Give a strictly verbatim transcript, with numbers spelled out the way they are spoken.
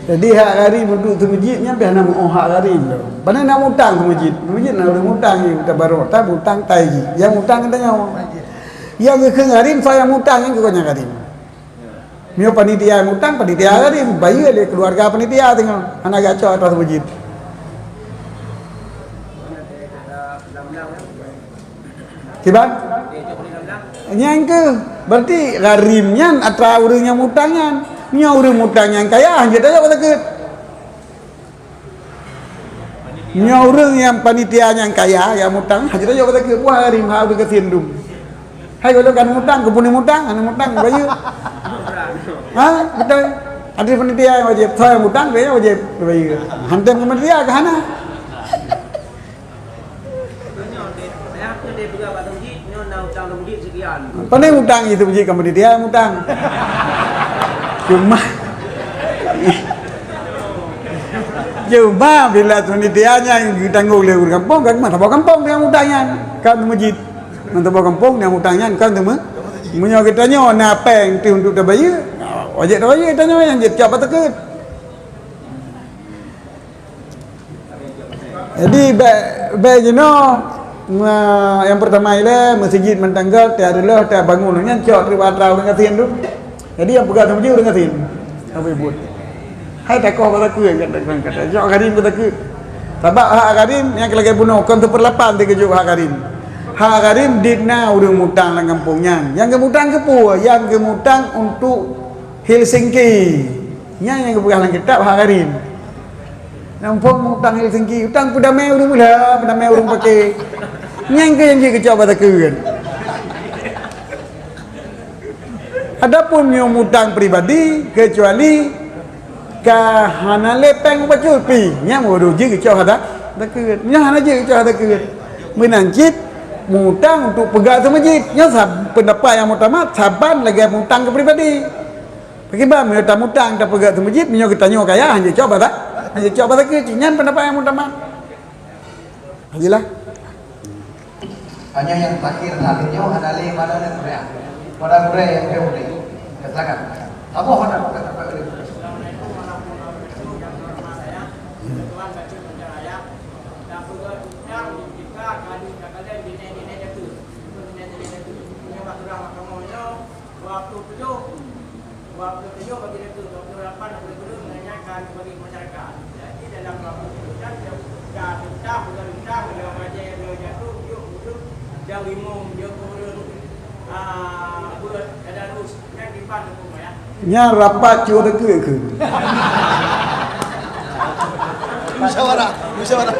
Jadi hak gharim untuk seumeujid nyan pih hana meu'oh hak gharim tu. Pane na mutang seumeujid. Seumeujid na ureueng mutang jih, tabarok, ta mutang tai jih. Nyang mutang geutanyoe. Nyang geukheun gharim, soe nyang mutang nyan keuh nyang gharim. Meunyoe panitia mutang, panitia gharim, bayeue lé keuluwarga panitia teungoh. Hana geucok atra seumeujid. Kiban? Nyang keuh, berarti gharim nyan atra ureueng nyang mutang nyan. Nyoe ureueng mutang nyang kaya, hanjeuet tajok bak sakét. Nyoe ureueng nyang panitia nyang kaya, nyang mutang, hanjeuet tajok bak sakét. Wah, gharim, hak ureueng gasien dum. Hai, kalau kan mutang, keupeue mutang, hana mutang, bayeue. Ha? Beutôi. Ada panitia nyang wajéb, soe nyang mutang, dia nyang wajéb bayeue. Hantem keu panitia keu hana? Pane utang itu biji kamoe dia utang. Cuma, cuma bila panitia nyan geutanggong lé ureueng kampung, kan meusaboh kampung nyang utang nyan. Kan masjid. Meusaboh kampung nyang utang nyan kan teuma. Meunyoe geutanyoe na péng teuh untuk tabayeue, wajéb tabayeue tanyoe nyang jicok bak sakét. Jadi, bèk, bèk jinoe, ma-, nyang peurtama ilèe, meuseujid mantong göt, teuh reuloh, teuh bangun, nyan cok trép atra ureueng gasien tu. Jadi, nyang peugah seumeujid ureueng gasien. Apa ibu? Hai takoh bak takue, kata, kata, kata, cok gharim bak takue. Sabab hak gharim, nyang lagèe bunoe, kon seupeurlapan teuh geujok hak gharim. Hak gharim, dit na ureueng mutang lam gampông nyan. Nyang geumutang keupeue? Nyang geumutang untuk Helsinki. Nyan nyang geupeugah lam kitab hak gharim. Namphong utang Helsinki, utang peudamé ureueng mula, peudamé ureueng paké. Nyan keuh nyang jeuet geucok bak takue. Adapun meunyoe mutang pribadi, kecuali ka hana lé péng bacut pih, nyan baru jeuet geucok bak takue. Nyan hana jeuet geucok bak takue. Meunan cit, mutang untuk peugah seumeujid. Nyan sab-, peundapat nyang muktamad, saban lagèe mutang keu pribadi. Pakriban meunyoe tamutang tapeugah seumeujid, meunyoe geutanyoe kaya, hanjeuet cok bak ta-, hanjeuet cok bak takue, nyan peundapat nyang muktamad. Hanjeuet lah. Hanya nyang terakhir, terakhir nyoe hana lé mana nak kureang. Pada kureang nyang kureang boleh. Silakan. Apa hana kureang? Dua puluh tujuh bagi restu, dua puluh lapan bagi guru, menanyakan bagi masyarakat. Jadi, dalam dua puluh tujuh jam, dah tuntas, dah tuntas, dah majai, dah jatuh, yuk, yuk, jauh imum, yuk, urun, ah, buat, ada lus, kan, di depan tu, ya. Nyan rapat cuma takue keuh. Musyawarah, musyawarah.